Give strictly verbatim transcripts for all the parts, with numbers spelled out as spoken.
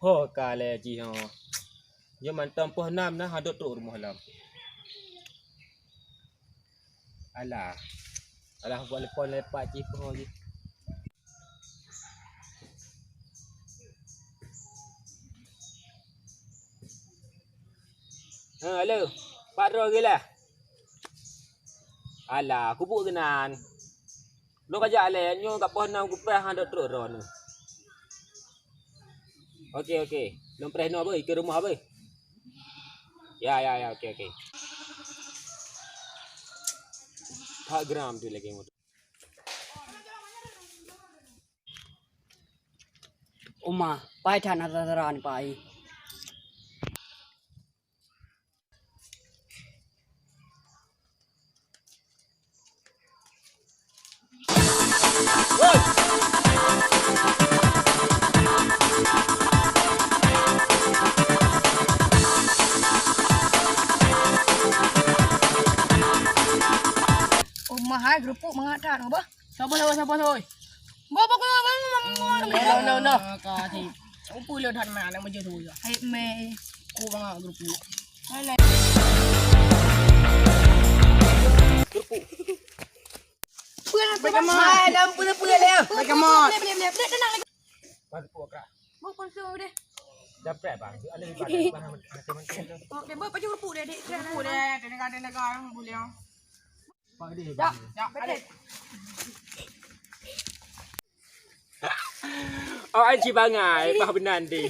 Ho ka lé jih ho. Nyoe mantong poh nam na, hadok trok rumoh lom. Alah. Alah, buat lepon lepak cit poh jih. Ha, halo. Pat droe geulah. Alah, kubu keunan. Lôn ka jak lé, nyoe ka poh nam kupreh han dok trok droeneuh. Oke, oke. Lôn preh noe beuh, ikeue rumoh beuh. Ya, ya, ya, oke, oke. Pak geram tu lagi motor. Uma, pai that na tara ni pai. Oh, mahai, geurupuk mangat that, apa? Sabar, sabar, sabar, sabar. Bawa, bawa, bawa, bawa, bawa, bawa. No, no, no, no. Ah, ka, si. Upu le that mah, nak meujeuh tu ya. Hai, meh. Ku mangat geurupuk. Baik, Mat. Hai, dah pula-pula dia. Baik, Mat. Boleh, boleh, boleh. Boleh, tenang lagi. Baik, Mat. Mau konsol deh. Dah prep, bang. Ada di mana? Okey, buat baju kerupuk deh, dek. Kerupuk deh, tenaga-tenaga yang boleh. Pak deh. Ya, ya, ada. Oh, ai ci bangai, bah beuna deh.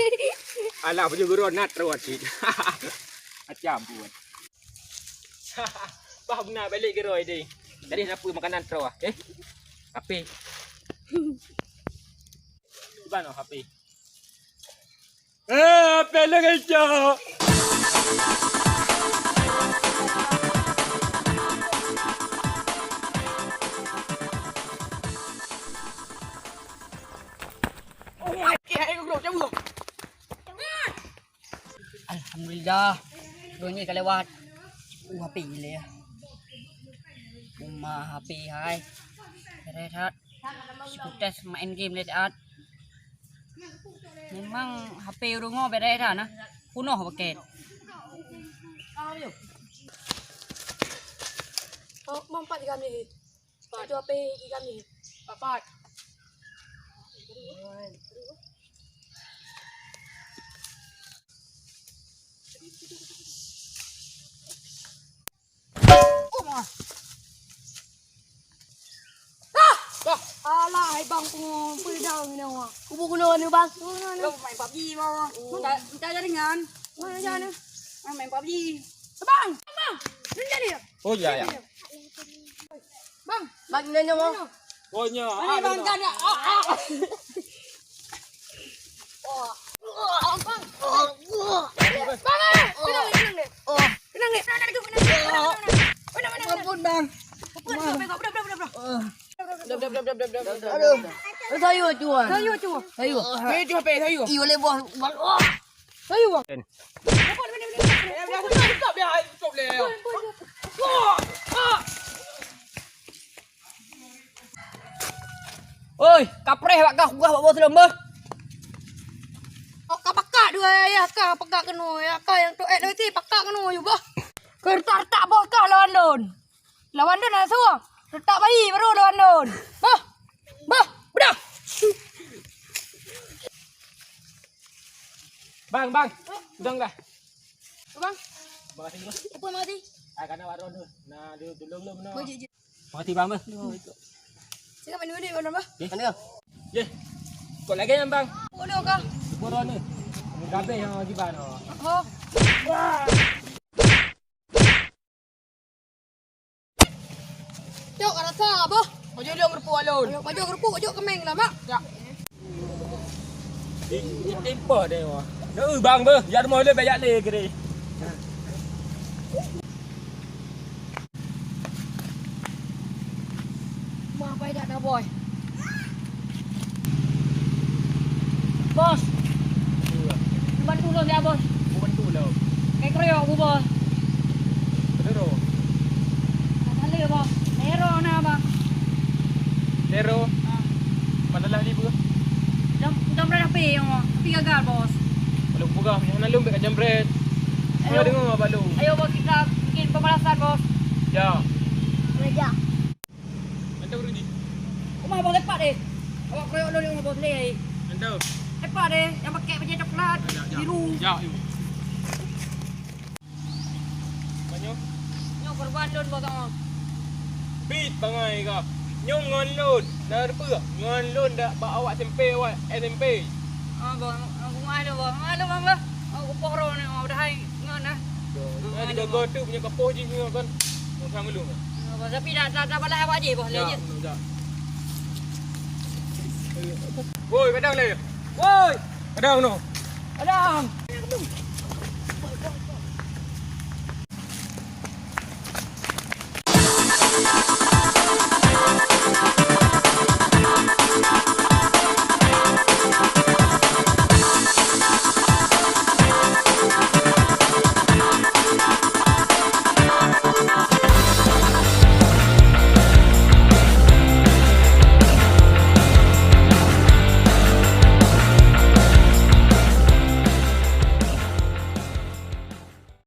Alah, baju guru nak terus cit. Macam pun. Bah beuna balik guru deh. Tadi sapu makanan terus, okey? H P. Cuba noh H P. Eh, H P lôn kecoh. Alhamdulillah, droeneuh ka lewat. Uh, H P lé. Uma H P hai. Beres that. Sikutes main game lé that. Memang H P ureueng nyoe beres that na. Punoh paket. Oh, mau empat tiga menit. Satu H P tiga menit. Empat. Ah! Bah. Alah, hai bang, pengumpul dah ni awak. Kubu guna ni bang. Kubu guna ni. Lo main PUBG mau. Oh. Minta, minta jaringan. Mana jaringan? Main, main PUBG. Bang, bang. Ni jadi ya? Oh ya ya. Bang, bang, nanya mau. Oh nya. Mana bang ada? Ah, ah. Oh. Bang, eh, tenang deh, tenang deh. Oh. Tenang deh, tenang deh, tenang deh. Mana, mana, mana? Ampun, bang. Ampun, bang, bang, bang, bang, bang. Oh. Aduh. Sayur cuan. Sayur cuan. Sayur. Sayur cuan, sayur. Iyo, lé buah. Sayur, bang. Ampun, mana, mana, mana? Stop dia, stop dia. Ampun, ampun, ampun. Oi, kapreh bak kah, gah bak boh lom beuh. Oh, ka pakak dua ayah kah, pakak keunoe, ayah kah nyang toet lewat pakak keunoe yue beuh. Keuretak-retak boh kah lawan lôn. Lawan lôn hana suah. Retak bayi baru lawan lôn. Beuh. Beuh, beudah. Bang, bang. Udang dah. Bang. Makasih, bang. Apa makasih? Ah, karena warung tu. Nah, dia tolong lu, no. Makasih, bang, bang. Cakap mana dia, warung, bang? Eh? Mana? Ye. Kok lagi yang, bang? Bodoh kah? Bodoh ni. Kabeh yang lagi, bang. Oh. Wah. Cok, ka rasa apa? Baju lôn geurupuk alun. Baju geurupuk, baju kemeng lah, Mak. Ya. Di, di timpa deh, wah. Dah, bang, beuh. Jak rumoh le, bajak le, kiri. Mah, pai dak dah, boy. Bos. Bantu lôn ya, bos. Bantu lôn. Kayak keroyok, bu, bos. Betul, bos. Tak salah, bos. Nero na, bang. Nero? Ha. Masalah ni, bu? Dam, dam dah H P yang, tapi gagal, bos. Lôn peugah, hana lôn bèk kajambret. Hana deungö bak lôn. Ayo, bos, kita bikin pembalasan, bos. Ya. Meja. Mantap, Rudy. Uma, bos, lepak deh. Awak keroyok lôn, Uma, bos, leh. Mantap. Lepak deh, yang pakai baju coklat, biru. Ya, ya. Banyoe? Nyoe korban lôn, bos, ah. Bit bangai kah. Nyoe ngon lôn. Na reubeuh ngon lôn dak bak awak S M P, awak S M P. Ah, bos, aku ngon lôn, bos. Ngon lôn, bos. Aku poh roh ni, bos, dah hai ngon dah. Ngon lôn, bos. Tiga go tu punya kapoh jih nyoe kan. Ngon sang lôn. Ah, bos, tapi dah, dah, dah balas awak jih, bos. Ya, ya. Woi, kadang leh. Woi, kadang noh. Kadang.